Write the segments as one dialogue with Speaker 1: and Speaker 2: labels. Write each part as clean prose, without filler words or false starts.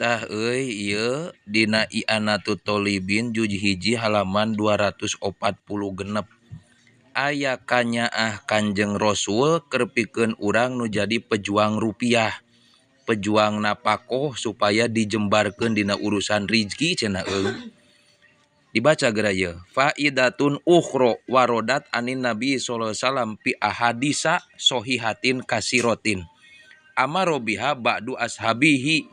Speaker 1: Tah euy, ieu dina I'anatut Tholibin juz 1 halaman 246 aya kanyaah Kanjeng Rasul keur pikeun urang nu jadi pejuang rupiah, pejuang napakoh supaya dijembarkeun dina urusan rizki cenah euy. Dibaca geura ieu. Faidatun ukhra warodat anin Nabi sallallahu alaihi wasallam fi ahadisa sahihatin kasirotin. Amaro biha ba'du ashabihi.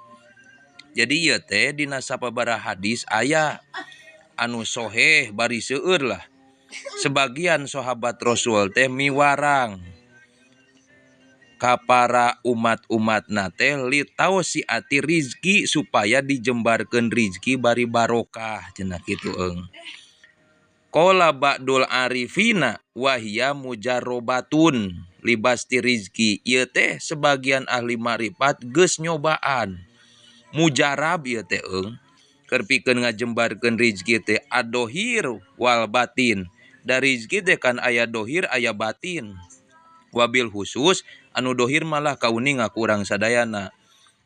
Speaker 1: Jadi ieu teh dina sababaraha hadis aya anu soheh bari seueur lah. Sebagian sahabat Rasul teh miwarang ka para umat-umatna teh litausiati rizki supaya dijembarkeun rizki bari barokah cenah kitu eung. Qala ba'dul arifina wahia mujarrobatun libasti rizki. Ieu teh sebagian ahli ma'rifat geus nyobaan. Mujarab ieu teh eung. Keur pikeun ngajembarkeun rizki teh adohir wal batin. Da rizki teh kan aya dohir aya batin. Wabil khusus anu dohir malah kauninga ku urang sadayana.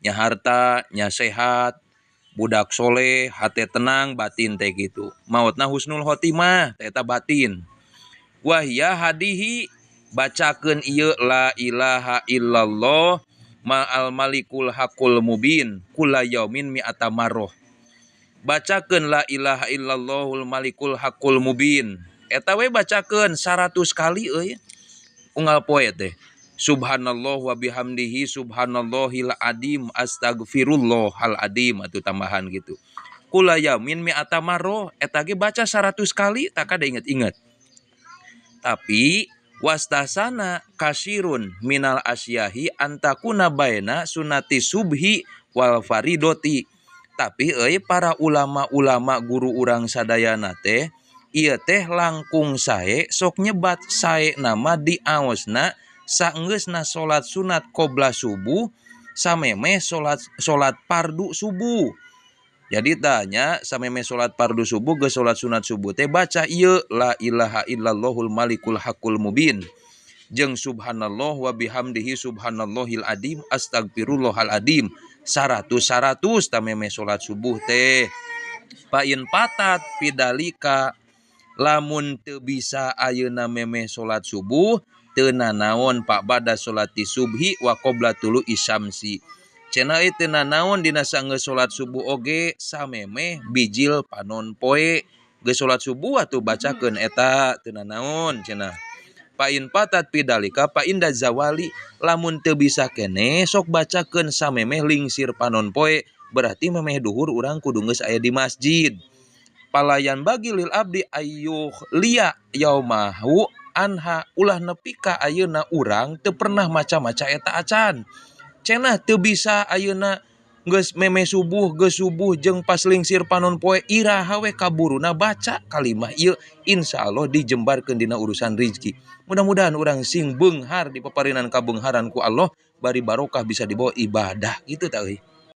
Speaker 1: Nya harta, nya sehat, budak soleh, hate tenang, batin teh gitu. Maotna husnul khotimah teh eta batin. Wahia hadihi bacakeun ieu la ilaha illallah ma'al malikul hakul mubin kula yaumin mi'ata marroh. Bacakeun la ilaha illallahul malikul hakul mubin. Eta we bacakeun 100 kali euy. Unggal poe teh. Subhanallah wa bihamdihi subhanallahil adim astagfirullahal adim atuh tambahan gitu. Kula yaumin mi'ata marroh eta ge baca 100 kali tak ada inget-inget. Tapi wastasana kasirun minal asyahi antakuna baina sunati subhi wal faridoti. Tapi euy para ulama-ulama guru urang sadayana teh ieu teh langkung sae sok nyebat sae nama diaosna saenggeusna salat sunat qobla subuh samemeh salat fardu subuh. Jadi tanya samemeh salat fardu subuh geus salat sunat subuh teh baca ieu la ilaha illallahul malikul hakul mubin jeung subhanallah wa bihamdihi subhanallahil adim astagfirullahal adim 100 tamemeh salat subuh teh. Pain patat pidalika lamun teu bisa ayeuna memeh salat subuh teu nanaon pak bada salati subhi wa qabla tulu isyamsi. Cenah euy teu nanaon dina saenggeus salat subuh oge samemeh bijil panon poe geus salat subuh atuh bacakeun eta teu nanaon cenah. Pain patat pidalika painda zawali lamun teu bisa keneh sok bacakeun samemeh lingsir panon poe berarti memeh duhur urang kudu geus aya di masjid. Palayan bagi lil abdi ayyuh liya yaumahu anha ulah nepi ka ayeuna urang teu pernah maca-maca eta acan. Cenah teu bisa ayeuna geus memeh subuh geus subuh jeung pas lingsir panon poe iraha we kaburuna baca kalimah ieu insyaallah dijembarkeun dina urusan rizki. Mudah-mudahan urang sing beunghar di paparinan kabeungharan ku Allah bari barokah bisa dibawa ibadah gitu ta euy.